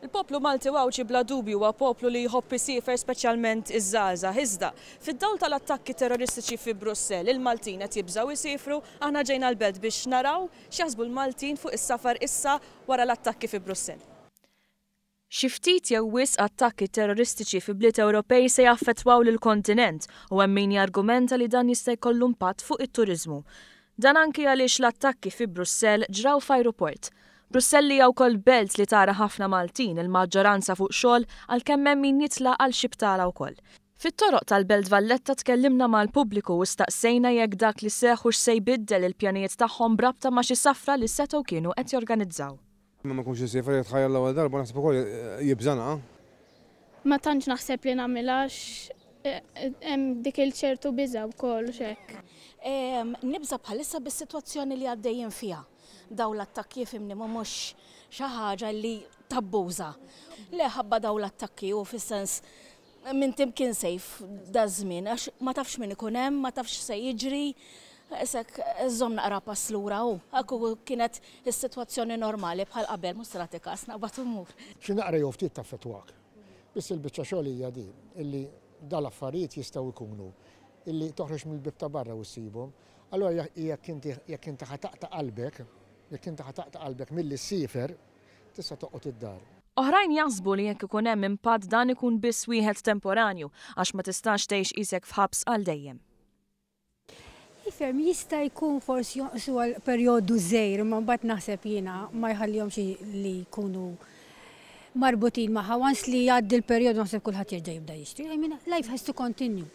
Il-poplu Malti u Għawdxi bla dubju huwa poplu li jħobb isiefer, speċjalment iż-żgħażagħ. Iżda, fid-dawl tal-attakki terroristiċi fi Brussell, il-Maltin qed jibżgħu jsifru. Aħna ġejna l-Belt biex naraw x'jaħsbu l-Maltin fuq is-safar issa wara l-attakki fi Brussell. Xi ftit jew wisq attakki terroristiċi fi bliet Ewropej se jaffettwaw lill-kontinent u hemm min jargumenta li dan jista' jkollu impatt fuq it-turiżmu. Dan anki għaliex l-attakki fi Brussell ġraw f'ajruport. Brussell hija wkoll belt li tara ħafna Maltin, il-maġġoranza fuq xogħol għalkemm hemm min jitla' għal xi btala wkoll. Fit-toroq tal-Belt Valletta tkellimna mal-pubbliku u staqsejna jekk dak li seħħ hux se jbiddel il-pjanijiet tagħhom b'rabta ma' xi safra li setgħu kienu qed jorganizzaw. Min ma jkunx isiefer jitħajjar l-ewwel darba naħseb ukoll jibża' naqa'. Ma tantx naħseb li nagħmilha għax hemm dik il-ċertu biża' wkoll u x'hekk. Nibża' bħalissa bis-sitwazzjoni li għaddejjin fiha. Dawn l-attakki ifhimni mhumiex xi ħaġa li tabbuża. Le ħabba dawn l-attakki u fis-sens m'inti mkien safe daż-żmien għax ma tafx min ikun hemm, ma tafx x'se jiġri. Isek żomm naqra pass lura u kieku kienet is-sitwazzjoni normali bħal qabel mhux se nagħti każ naqbad u mmur. Xi naqra jew ftit taffettwak. Biss il-biċċa xogħol hija din, illi dal-affarijiet jistgħu jkunu illi toħroġ mill-bieb ta' barra u ssibhom. Allura jekk inti jekk inti ħa taqta' qalbek, jekk inti ħa taqta' qalbek milli ssiefer, tista' toqgħod id-dar. Oħrajn jaħsbu li jekk ikun hemm impatt dan ikun biss wieħed temporanju għax ma tistax tgħix qisek f'ħabs għal dejjem. Ifhem, jista' jkun forsi jonqsu għal perjodu żgħir imma mbagħad naħseb jiena ma jħallihomx li jkunu marbutin magħha. Once li jgħaddi l-perjodu naħseb kulħadd jerġa' jibda jixtri. I mean, life has to continue.